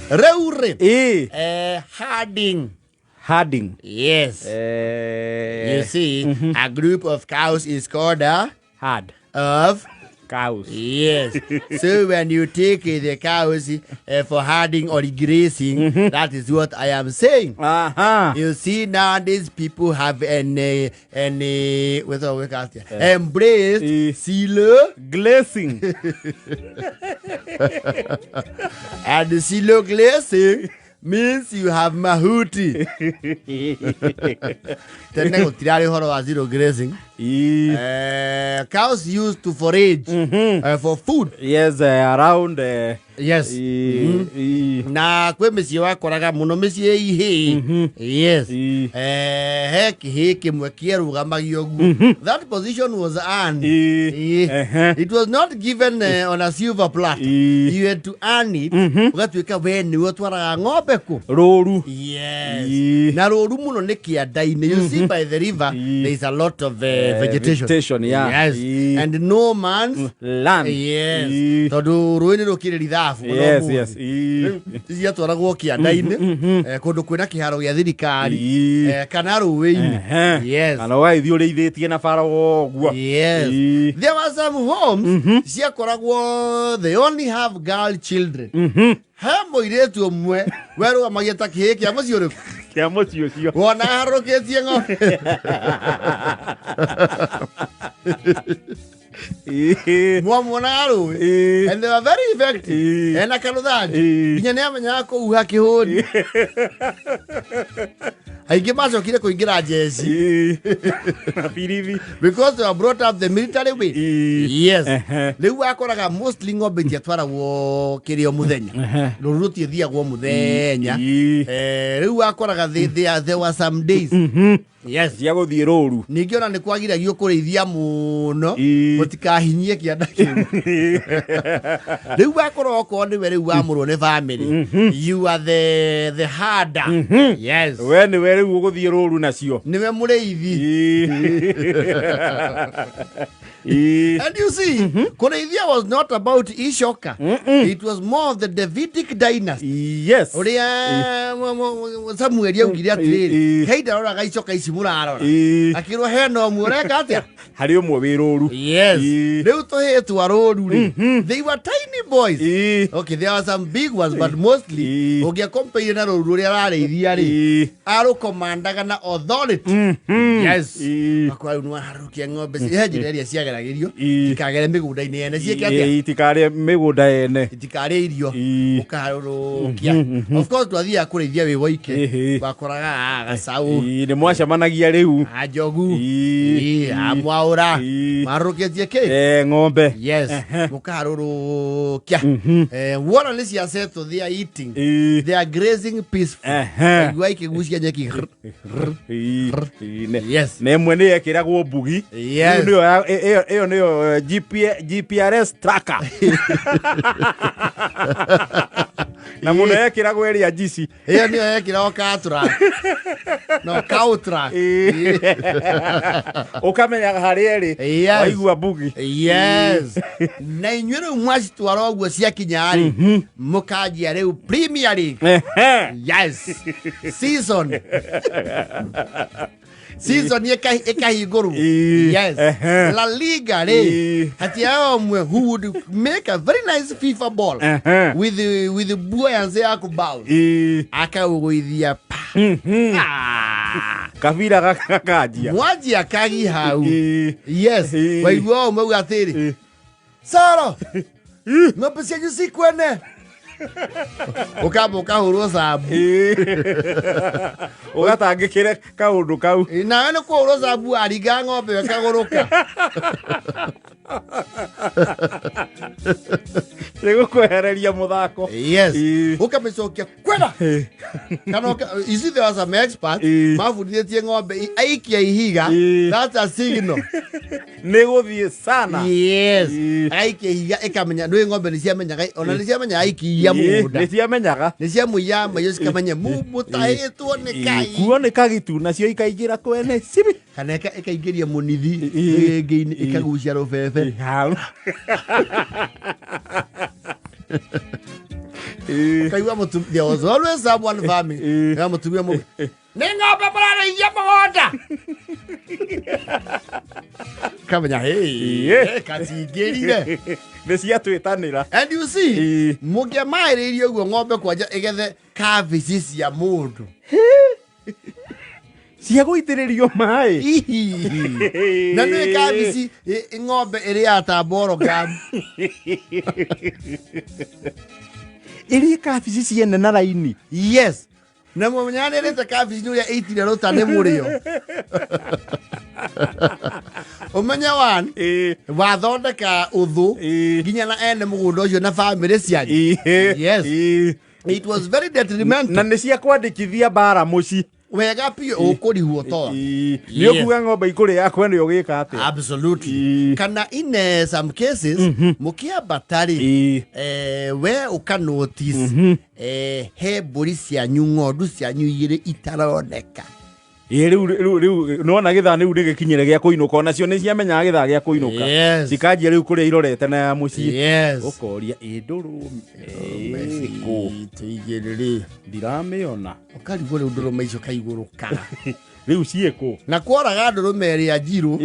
Rĩu rĩ, Ĩĩ. Herding. Herding. Yes. You see, a group of cows is called a Herd. Of cows. Yes. So when you take the cows for herding or grazing, that is what I am saying. You see, nowadays people have an what's the word called? Embraced silo glazing. And the silo glazing means you have mahuti. Tene gũtirarĩ ũhoro wa zero grazing. Cows used to forage for food. Yes, around Yes. Na kwĩ mĩciĩ wakoraga mũno mĩciĩ ihĩ. Yes. He kĩhĩ kĩmwe kĩerũgamagio ũguo. That position was earned. It was not given on a silver platter. You had to earn it. Ũgatuĩka we nĩwe ũtwaraga ng'ombe kũ? Rũru. Yes. Na rũru mũno nĩ kĩanda-inĩ. You see, by the river there is a lot of vegetation. Vegetation, yeah. Yes. And no man's land. Yes. Tondũ rũĩ nĩ rũkĩrĩ rithabu mũno ũmũthĩ. Ciatwaragwo kĩanda-inĩ, kũndũ kwĩna kĩharo gĩa thirikari, kana rũĩ-inĩ. Yes. Kana ũgagĩthiĩ ũrĩithĩtie na bara ũguo. Yes. There were some homes ciakoragwo they only have girl children. He mũirĩtu ũmwe werũgamagia ta kĩhĩ kĩa mũciĩ ũrĩkũ? Kĩa mũciĩ ũcio. Wona aharũrũkĩtie ng'ombe. Mwamuonaga rũĩ. And they were very effective. Ena karũthanju. Nginya nĩ amenyaga kũhuha kĩhũni. Aingĩ macokire kũingĩra njeci. Na biribi. Because they were brought up the military way. Yes. Rĩu wakoraga mostly ng'ombe itiatwaragwo kĩrĩa mũthenya. Rũru rũtiathiagwo mũthenya. Rĩu wakoraga there were some days. Yes. Cia gũthiĩ rũru. Ningĩ ona nĩ kwagiragio kũrĩithia mũno mũtikahinyie kĩanda kĩu. Rĩu wakorwo okorwo nĩwe rĩu wamũrwo nĩ family, you are the herder. Yes. We nĩwe rĩu ũgũthiĩ rũru nacio. Nĩwe mũrĩithi. And you see, kũrĩithia was not about icoka. It was more of the Davidic dynasty. Yes. Ũrĩa Samueli augire atĩrĩrĩ, hei ndaroraga icoka ici mũrarora. Akĩrwo hena ũmwe ũreka atĩa? Harĩ ũmwe wĩ rũru. Yes. Rĩu tũhĩĩ twa rũru rĩ, they were tiny boys. Okay, there were some big ones, but mostly ũngĩakompeire na rũru rũrĩa ararĩithia rĩ, arũkomandaga na authority. Yes. Makwa rĩu nĩwaharũkia ng'ombe he njĩra ĩrĩa ciageragĩrio itikagere mĩgũnda-inĩ yene ciĩke atĩa? Itikarĩe mĩgũnda yene. Itikarĩe irio. Ũkaharũrũkia. Of course twathiaga kũrĩithia wĩ woike, wakoraga gacaũ. Nĩ mwacemanagia rĩu. A njogu. A mwaũra. Marũrũkĩtie kĩ? Ng'ombe. Yes. Mũkaharũrũkia. Wona nĩ cia settle, they are eating. They are grazing peaceful. Waigua ikĩgucia nyeki. Yes. Na ĩmwe nĩ yekĩragwo mbugi. Yes. Rĩu nĩyo ĩyo nĩyo GPRS tracker. Na mũno yekĩragwo ĩrĩa njici. Ĩyo nĩyo yekĩragwo car track. No, cow track. Ũkamenyaga harĩa ĩrĩ. Yes. Waigua mbugi. Yes. Na inyuĩ rĩu mwacitwara ũguo ciakinya rĩ, mũkanjia rĩu Premier League. Yes. Season. Season ĩkahingũrwo. Yes. La Liga rĩ, hatiayo ũmwe who would make a very nice FIFA ball with the buoyancy ya kũbounce. Akaũgũithia pa. Ah. Kabira gakanjia. Mwanjia kagi hau. Yes. Waigua ũmwe uga atĩrĩ, Soro, ng'ombe cianyu cikwene. Ũkamba ũkahũrwo cabu. Ũgatangĩkĩre kaũndũ kau. Nawe nĩ kũhũrwo cabu aringa ng'ombe ĩyo ĩkagũrũka. Nĩ gũkwehereria mũthako. Yes. Ũkamĩcokia kwena. Kana you see, there are some experts mabundithĩtie ng'ombe aikia ihiga, that's a signal. Nĩ gũthiĩ sana. Yes. Aikia ihiga ĩkamenya nĩ ng'ombe nĩ ciamenyaga ona nĩ ciamenyaga aikia mũgũnda. Nĩ ciamenyaga. Nĩ ciamũiya mahiũ cikamenya mũtahĩtwo nĩ kai. Kuo nĩ kagitu nacio ikaingĩra kwene cibi. Kana ĩkaingĩria mũnithi rĩngĩ-inĩ ĩkagucia rũbebe. Hau. Ũkaigua there was always someone farming. Ya mũtumia mũgĩ nĩ ng'ombe mũrarĩithia mũgũnda. Kamenya hey, katingĩrire. Nĩ ciatwĩtanĩra. And you see, mũngĩamaĩrĩirie ũguo ng'ombe kwanja ĩgethe kabici cia mũndũ. Cia gũitĩrĩrio maĩ. Hihi. Na nĩ kabici ng'ombe ĩrĩaga ta mboro ngamu. Ĩrĩe kabici ciene na raini. Yes. Na mũmenya nĩ ĩrĩte kabici nĩ ũrĩa ĩitire rũta nĩ mũrĩo. Ũmenye one, wathondeka ũthũ nginya na ene mũgũnda ũcio na bamĩrĩ cianyu. Yes. It was very detrimental. Na nĩ cia kwandĩkithia mbara mũciĩ. Wega biũ ũkũrihwo toa. Nĩ ũkuga ng'ombe ikũrĩ yakwa nĩ ũgĩka atĩa? Absolutely. Kana in some cases mũkĩambata rĩ, we ũka notice he mbũri cianyu ng'ondu cianyu igĩrĩ itaroneka. Ĩ rĩu rĩu rĩu nĩwona gĩthaa rĩu nĩ gĩkinyire gĩa kũinũka, onacio nĩ ciamenyaga gĩthaa gĩa kũinũka. Cikanjia rĩu kũrĩa irorete na ya mũciĩ. Ũkoria ĩ ndũrũme ĩkũ? Tũigĩrĩ rĩ. Ndiramĩona. Ũkarigwo rĩu ndũrũme icio kaigũrũkaga. Rĩu ciĩkũ? Na kworaga ndũrũme ĩrĩa njirũ.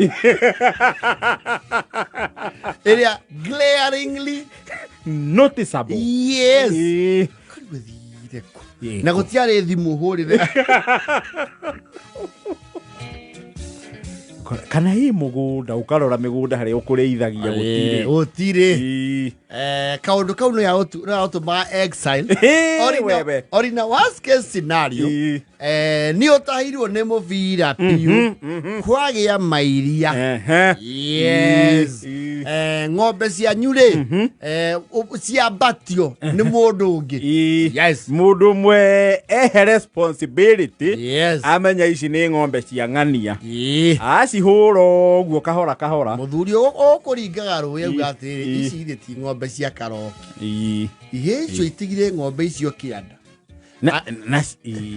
Ĩrĩa glaringly noticeable. Yes. Karigwo thire kũ? Na gũtiarĩ thimũ hũrĩre. Kana ĩ mũgũnda, ũkarora mĩgũnda harĩa ũkũrĩithagia gũtirĩ. Gũtirĩ. Kaũndũ kau no yagũtũmaga exile. Wewe. Or in a worst case scenario, nĩ ũtahirwo nĩ mũbira biũ, kwagĩa mairia. Yes. Ng'ombe cianyu rĩ, ciambatio nĩ mũndũ ũngĩ. Yes. Mũndũ ũmwe ehe responsibility. Yes. Amenya ici nĩ ng'ombe cia ng'ania. Acihũra ũguo kahora kahora. Mũthuri ũkũringaga rũĩ auga atĩrĩrĩ, ici ithe ti ng'ombe cia karoki. Ihĩ icio itigire ng'ombe icio kĩanda.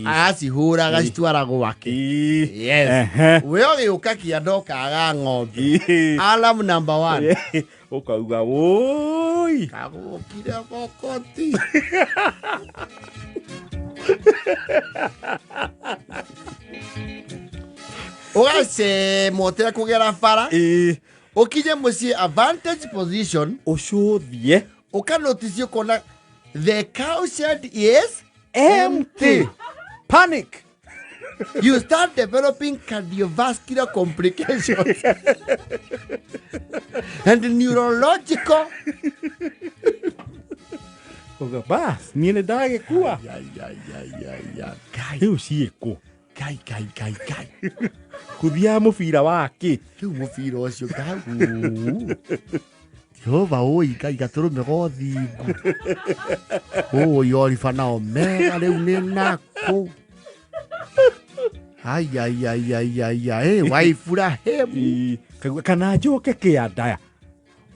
Acihũra agacitwara gwake. Yes. We ũgĩũka kĩanda ũkaga ng'ombe. Alarm number 1. Ũkauga woi. Kagũkire bokoti. Ũgacemwo ũtekũgera bara. Ũkinye mũciĩ a vantage position. Ũcũthie. Ũkanotice ũkona the cow shed is empty. Panic. You start developing cardiovascular complications and neurological. Uga bas, niĩ nĩ ndagĩkua. Ngai. Rĩu ciĩkũ? Ngai, Ngai, Ngai, Ngai. Kũthiaga mũbira wa kĩ? Rĩu mũbira ũcio, Ngai. Jehova oi, Ngai gatũrũme gothingu. Oi, Oliver na Omega rĩu nĩ nakũ. Ai, ai, ai, ai, ai, ai, wa Iburahĩmu. Kaigua kana njoke kĩanda.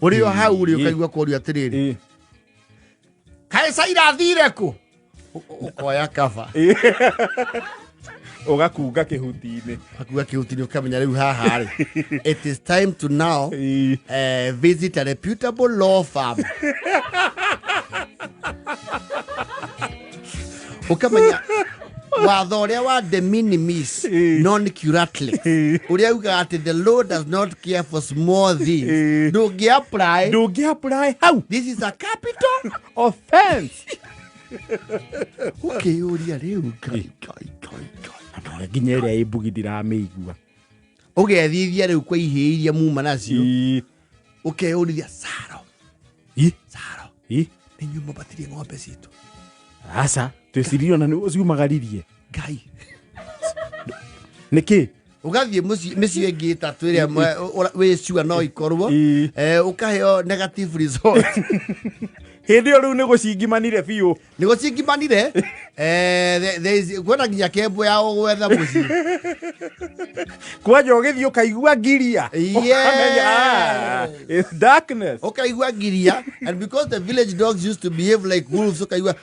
Ũrĩ o hau rĩ, ũkaigua kũũrio atĩrĩrĩ. Kaĩ Saira athire kũ? Ũkoya kaba. Ũgakunga kĩhuti-inĩ. Ũgakunga kĩhuti-inĩ ũkamenya rĩu haha rĩ. It is time to now, visit a reputable law firm. Ũkamenya watho ũrĩa wa de minimis non curat lex, ũrĩa ugaga atĩ the law does not care for small things. Ndũngĩ apply. Ndũngĩ apply hau. This is a capital offense. Ũkĩyũria rĩu, Ngai, Ngai, Ngai, Ngai. Nginya ĩrĩa ĩ mbugi ndiramĩigua. Ũgethithia rĩu kwa ihĩĩ iria muma nacio. Ũkeyũrithia, Saro. Saro. Nĩ inyuĩ mũbatirie ng'ombe citũ. Aca, twĩcirie ona nĩ ciumagaririe. Ngai. Nĩkĩ? Ũgathiĩ mĩciĩ ĩngĩ ĩtatũ ĩrĩa wĩ sure no ikorwo, ũkaheo negative result. Hĩndĩ ĩyo rĩu nĩ gũcingimanire biũ. Nĩ gũcingimanire. There is, kwĩna nginya kembo ya gwetha mũciĩ. Kwanja ũgĩthiĩ ũkaigua ngiria. Ũkamenya, it's darkness. Ũkaigua ngiria, and because the village dogs used to behave like wolves, ũkaigua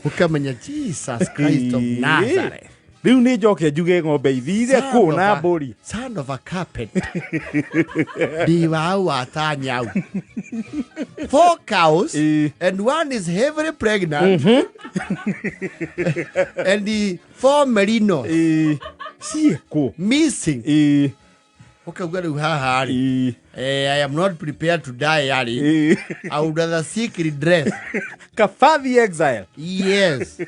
Ũkamenya Jesus Christ of Nazareth. Rĩu nĩ njoke njuge ng'ombe ithire kũ na mbũri. Son of a carpet. Ndĩ wau wa ta nyau. Four cows and one is heavily pregnant. And the four merinos Ciĩkũ? Missing. Ũkauga rĩu haha rĩ, I am not prepared to die early. I would rather seek redress. Kabathi exile. Yes.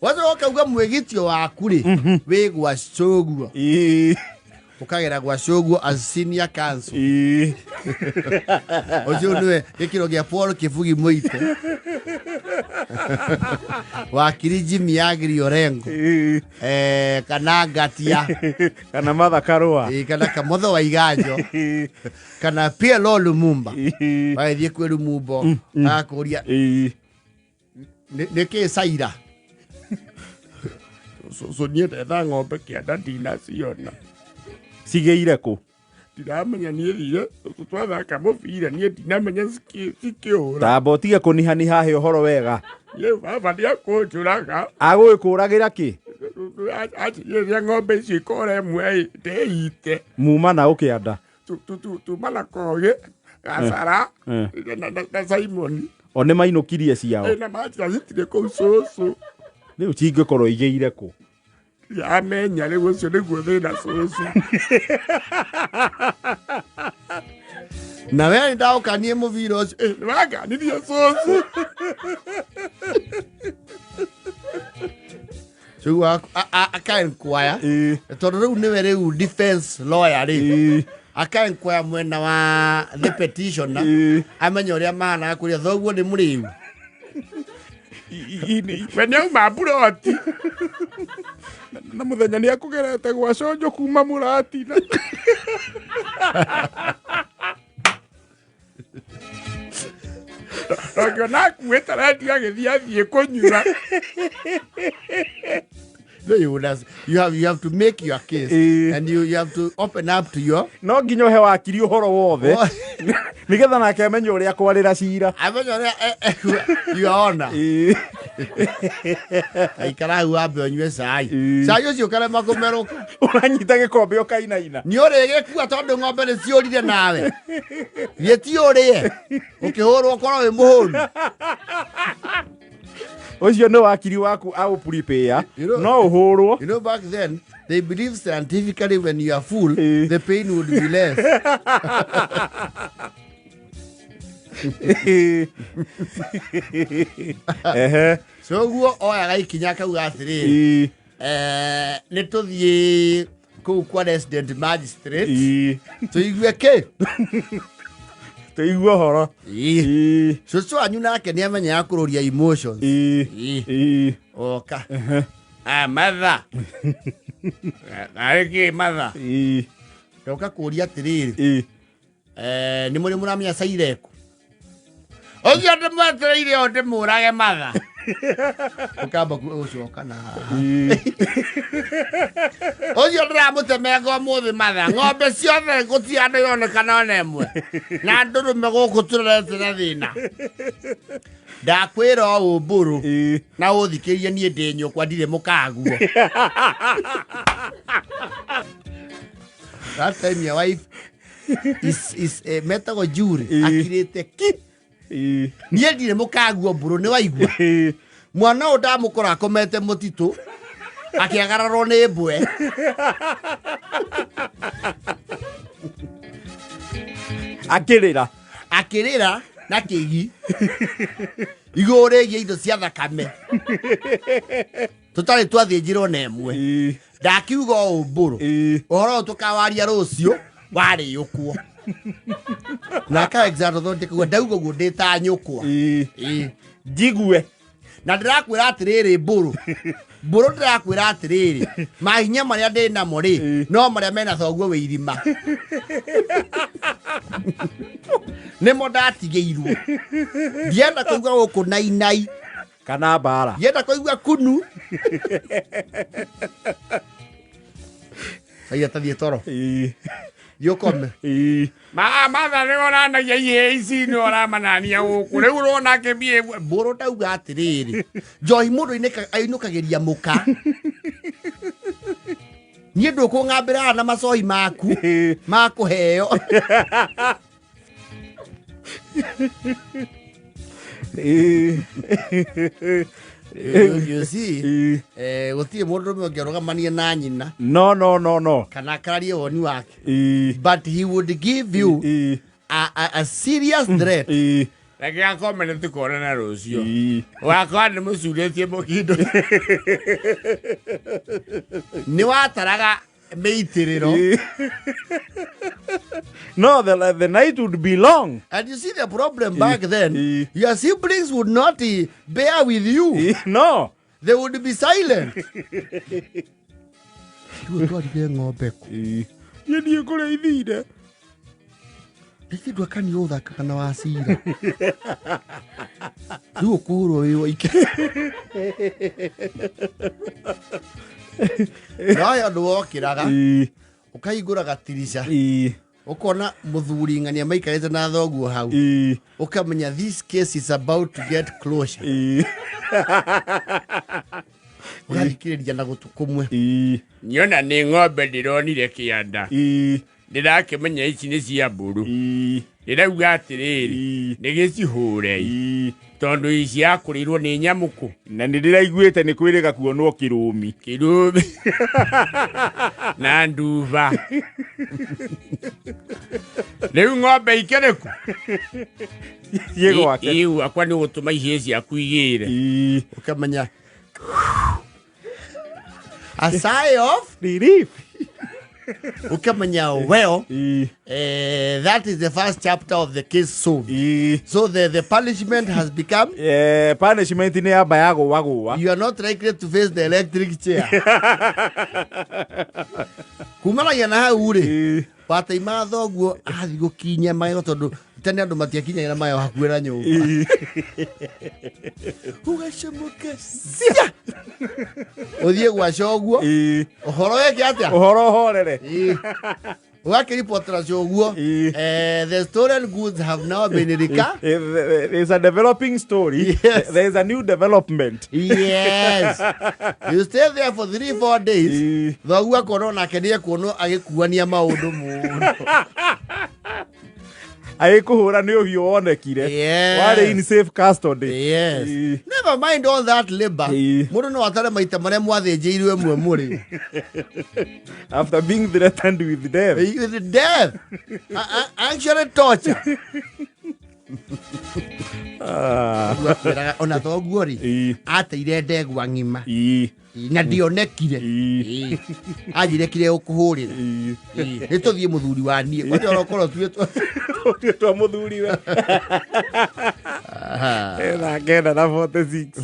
Wacoka ũkauga mwĩgitio waku rĩ wĩ gwa cũguo. Ũkagera gwa cũguo as senior counsel. Ũcio nĩwe gĩkĩro gĩa Paul Kĩbugi Mũite, wakiri Jimmy Agri Orengo, kana Ngatia, kana Martha Karũa, kana Kamotho wa Iganjo, kana PLO Lumumba. Wagĩthiĩ kwĩ Lumumba agakũria, "Nĩ kĩ caira cũcũ? Niĩ ndetha ng'ombe kĩanda ndinaciona." Cigĩire kũ? Ndiramenya, niĩ thire twathaka mũbira, niĩ ndinamenya cikĩũra. Tamba ũtige kũnihaniha, he ũhoro wega. Niĩ baba nĩakũnjũraga. Agũgĩkũragĩra kĩ? Anjigĩrĩria ng'ombe icio ikora ĩmwe ĩ ndĩite. Muma na ũkĩanda? Tuma na kogĩ gacara na Simon. O nĩ mainũkirie ciao? Ĩ, na manjĩra citirĩ kũu cũcũ. Rĩu cingĩkorwo igĩire kũ? Amenya rĩu ũcio nĩguo thĩna cũcũ. Na we nĩ ndaũkanie mũbira ũcio. Ĩ, nĩwanganirie cũcũ. Rĩu akaenquire, tondũ rĩu nĩwe rĩu defense lawyer rĩ, akaenquire mwena wa the petitioner, amenye ũrĩa mahanaga kũrĩa thoguo nĩ mũrĩu. We nĩ auma mburoti na mũthenya nĩ akũgerete gwa conjo kuma mũratina. Ũngĩona akuĩte redio agĩthiĩ athiĩ kũnyua. No, you would have, you have to make your case and you have to open up to your No nginya ũhe wakiri ũhoro wothe nĩgetha nake amenye ũrĩa kwarĩra cira. Amenye ũrĩa your honor. Aikara hau wambe ũnyue cai. Cai ũcio ũkarema kũmerũka. Ũranyita gĩkombe ũkainaina. Nĩ ũrĩgĩkua tondũ ng'ombe nĩ ciũrire nawe gĩti ũrĩe ũkĩhũrwo ũkorwo wĩ mũhũnu. Ũcio nĩ wakiri waku aũprepare. No ũhũrwo. You know, back then they believe scientifically when you are full, the pain would be less. So ũguo oyaga ikinya akauga atĩrĩrĩ, nĩ tũthiĩ kũu kwa resident magistrate tũigue kĩ. Tũigue ũhoro. Cũcũ wanyu nake nĩ amenyaga kũrũria emotions. Oka, ah, matha narĩ kĩ matha? Ndoka kũria atĩrĩrĩ, nĩ mũrĩ mũramenya caireku ũcio ndĩmwetereire o ndĩmũrage matha? Ũkamba gũcoka na haha. Ũcio ndĩramũtemenga ũmũthĩ matha, ng'ombe ciothe gũtirĩ andũ yonekana ona ĩmwe na ndũrũme gũkũ tũrorete na thĩna. Ndakwĩra ũũ mbũrũ na ũthikĩrie, niĩ ndĩ nyũkwa, ndirĩ mũkaguo. That time your wife is metagwo jury, akirĩte ki. Niĩ ndirĩ mũkaguo mbũrũ, nĩ waigua? Mwana ũyũ ndamũkora akomete mũtitũ akĩagararwo nĩ mbwe. Akĩrĩra. Akĩrĩra na kĩgi igũrũ rĩgiĩ indo cia thakame tũtarĩ twathĩnjirwo na ĩmwe. Ndakiuga ũũ mbũrũ, ũhoro ũyũ tũkawaria rũciũ warĩũkwo na aka thondeka. Ndauga ũguo ndĩ ta nyũkwa. Njigue. Na ndĩrakwĩra atĩrĩrĩ mbũrũ, mbũrũ, ndĩrakwĩra atĩrĩrĩ, mahinya marĩa ndĩ namo rĩ, no marĩa mena thoguo wĩ irima nĩmo ndatigĩirwo. Ndienda kũigua gũkũ nainai kana mbara. Ndienda kũigua kunu. Saia tathiĩ toro, thiĩ ũkome. Matha nĩ ũranagia ihĩĩ ici, nĩ ũramanania gũkũ rĩu ũrona kĩmbie mbũrũ. Ndauga atĩrĩrĩ, njohi mũndũ ainũkagĩria mũka. Niĩ ndũkũng'ambĩra haha na macohi maku ma kũheo. You see, gũtirĩ mũndũrũme ũngĩarũgamania na nyina No, no, no, no. Kana akararie woni wake, but he would give you a serious threat. Reke akome nĩ tũkonana rũciũ. Wakwa nĩ mũcurĩtie mũkindo. Nĩ wataraga mĩitĩrĩro. No, the night would be long. And you see the problem back then, your siblings would not bear with you. No. They would be silent. Rĩu ũtwarire ng'ombe kũ? Niĩ ndiĩ kũrĩa ithire. Rĩngĩ ndwakani ũthakaga na wacira. Rĩu ũkũhũrwo wĩ waike. No he ũndũ wokĩraga, ũkahingũra gatirica, ũkona mũthuri ng'ania maikarĩte na thoguo hau. Ũkamenya this case is about to get closure. Ũgathikĩrĩria na gũtũ kũmwe. Nyona nĩ ng'ombe ndĩronire kĩanda. Ndĩrakĩmenya ici nĩ cia mbũrũ. Ndĩrauga atĩrĩrĩ, nĩ gĩcihũrei tondũ ici yakũrĩirwo nĩ nyamũkũ. Na nĩ ndĩraiguĩte nĩ kwĩrĩga kuonwo kĩrũmi. Kĩrũmi na nduba. Rĩu ng'ombe ikĩrĩ kũ? Ciĩ gwake. Ĩ gwakwa nĩ gũtũma ihĩĩ ciaku igĩre. Ũkamenya a sigh of Relief. Ũkamenya well, that is the first chapter of the case solved. So the punishment has become Punishment nĩ yamba ya gũa gũa. You are not likely to face the electric chair. Kumanagia na hau rĩ, wataima thoguo athiĩ gũkinya magego, tondũ tene andũ matiakinyagĩra magego hakuhĩ na nyũmba. Ũgacemũke cia ũthiĩ gwa coguo. Ũhoro wĩke atĩa? Ũhoro ũhorere. Ĩĩ. Ũgakĩribotera coguo. The stolen goods have now been recovered. There's a developing story. Yes. There's a new development. Yes, you stay there for 3-4 days. Thoguo akorwo nake nĩ ekuonwo agĩkuania maũndũ mũno. Agĩkũhũra nĩ ũhiũ wonekire. Yes. Warĩ in safe custody. Yes. Never mind all that labor. Mũndũ no atare maita marĩa mwathĩnjĩirwo ĩmwe mũrĩ After being threatened with death. With death. Actually torture. Ah. Thoguo akwĩraga, ona thoguo rĩ, ateire ndegwa ng'ima na ndionekire. Anjire kĩrĩa ũkũhũrĩra. Nĩ tũthiĩ mũthuri wa niĩ kwanja orokorwo tuĩtwo Twa mũthuri we. 9:46.